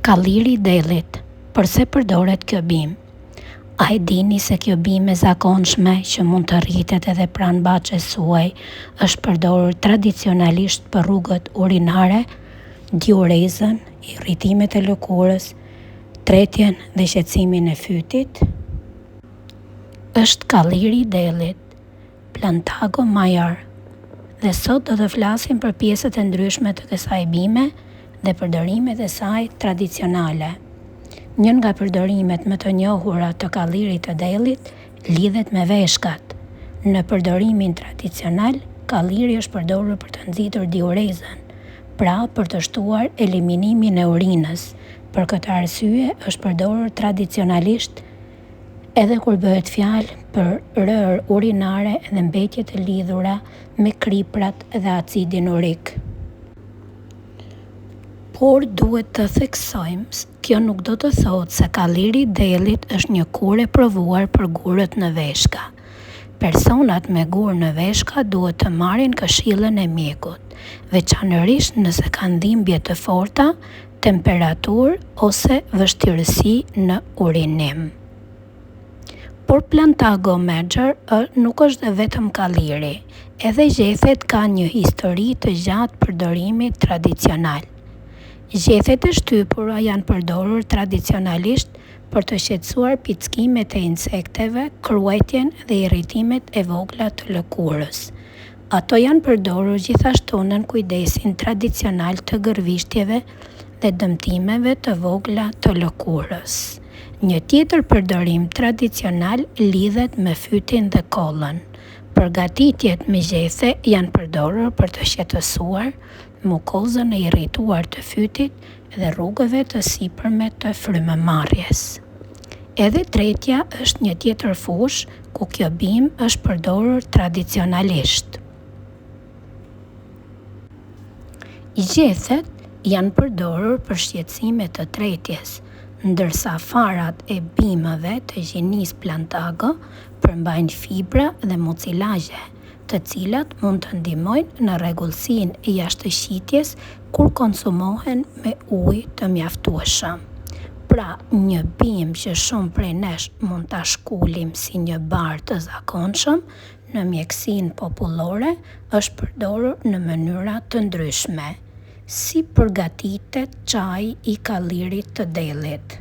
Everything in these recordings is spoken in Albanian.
Kalliri i dellit, përse përdoret kjo bimë? A e dini se kjo bimë e zakonshme që mund të rritet edhe pranë bahçes suaj është përdorur tradicionalisht për rrugët urinare, diurezën, irritimet e lëkurës, tretjen dhe qetësimin e fytit? Është kalliri i dellit. Plantago major. Dhe sot do të flasim për pjesët e ndryshme të kësaj bime dhe përdorimet e saj tradicionale. Një nga përdorimet më të njohura të kallirit të dellit lidhet me veshkat. Në përdorimin tradicional, kalliri është përdorur për të nxitur diurezën, pra për të shtuar eliminimin e urinës. Për këtë arsye është përdorur tradicionalisht Edhe kur bëhet fjalë për rërë urinare dhe mbetje të lidhura me kripërat dhe acidin urik. Por duhet të theksojmë, kjo nuk do të thotë se kalliri i dellit është një kurë e provuar për gurët në veshka. Personat me gurë në veshka duhet të marrin këshillën e mjekut, veçanërisht nëse kanë dhimbje të forta, temperaturë ose vështirësi në urinim. Por Plantago major nuk është vetëm kalliri, edhe gjethet kanë një histori të gjatë përdorimi tradicional. Gjethet e shtypura janë përdorur tradicionalisht për të qetësuar pickimet e insekteve, kruajtjen dhe irritimet e vogla të lëkurës. Ato janë përdorur gjithashtu nën kujdesin tradicional të gërvishtjeve dhe dëmtimeve të vogla të lëkurës. Një tjetër përdorim tradicional lidhet me fytin dhe kollën. Përgatitjet me gjethe janë përdorur për të qetësuar mukozën e irrituar të fytit dhe rrugëve të sipërme të frymëmarrjes. Edhe tretja është një tjetër fushë ku kjo bimë është përdorur tradicionalisht. Gjethet janë përdorur për shqetësime të tretjes, ndërsa farat e bimëve të gjinisë Plantago përmbajnë fibra dhe mucilagje, të cilat mund të ndihmojnë në rregullsinë e jashtëqitjes kur konsumohen me ujë të mjaftueshëm. Pra, një bimë që shumë prej nesh mund ta shkulim si një bar të zakonshëm, në mjekësinë popullore është përdorur në mënyra të ndryshme. Si përgatitet çaji i kallirit të dellit?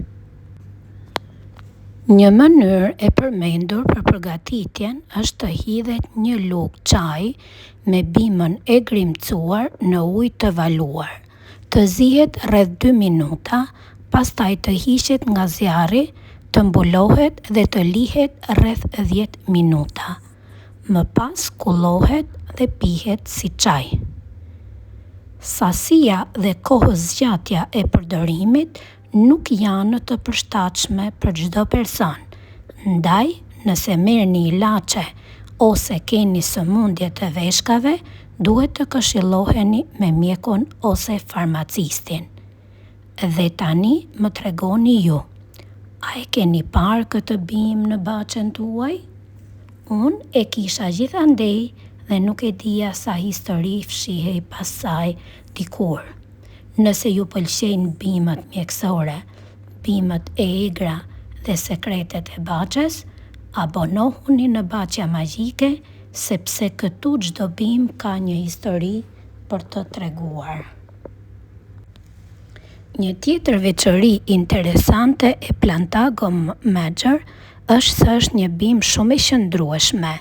Një mënyrë e përmendur për përgatitjen është të hidhet një lugë çaji me bimën e grimcuar në ujë të valuar, të zihet rreth dy minuta, pastaj të hiqet nga zjarri, të mbulohet dhe të lihet rreth dhjetë minuta. Më pas kullohet dhe pihet si çaj. Sasia dhe kohëzgjatja e përdorimit nuk janë të përshtatshme për çdo person, ndaj nëse merrni ilaçe ose keni sëmundje të veshkave, duhet të këshilloheni me mjekun ose farmacistin. Dhe tani më tregoni ju, a e keni parë këtë bimë në bahçen tuaj? Unë e kisha gjithandej dhe nuk e dija sa histori fshihej pas saj dikur. Nëse ju pëlqejnë bimët mjekësore, bimët e egra dhe sekretet e bahçes, abonohuni në Bahçja Magjike sepse këtu çdo bimë ka një histori për të treguar. Një tjetër veçori interesante e Plantago major është se është një bimë shumë e qëndrueshme.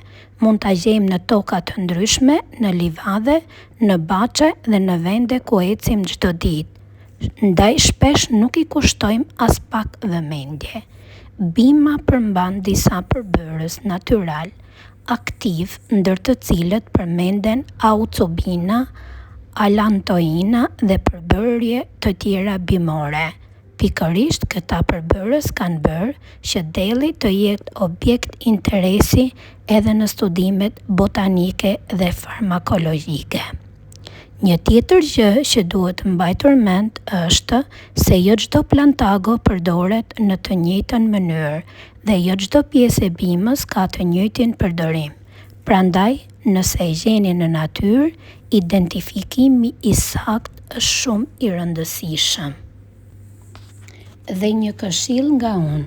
Mund ta gjejmë në toka të ndryshme, në livadhe, në bahçe dhe në vende ku ecim çdo ditë, ndaj shpesh nuk i kushtojmë aspak vëmendje. Bima përmban disa përbërës natyralë aktivë, ndër të cilët përmenden aucubina, alantoina dhe përbërje të tjera bimore. Pikërisht këta përbërës kanë bërë që delli të jetë objekt interesi edhe në studimet botanike dhe farmakologjike. Një tjetër gjë që duhet mbajtur mend është se jo çdo plantago përdoret në të njëjtën mënyrë dhe jo çdo pjesë e bimës ka të njëjtin përdorim. Prandaj, nëse e gjeni në natyrë, identifikimi i saktë është shumë i rëndësishëm. Dhe një këshillë nga unë,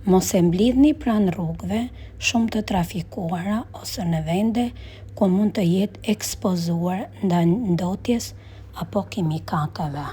mos e mblidhni pranë rrugëve shumë të trafikuara ose në vende ku mund të jetë ekspozuar ndaj ndotjes apo kimikateve.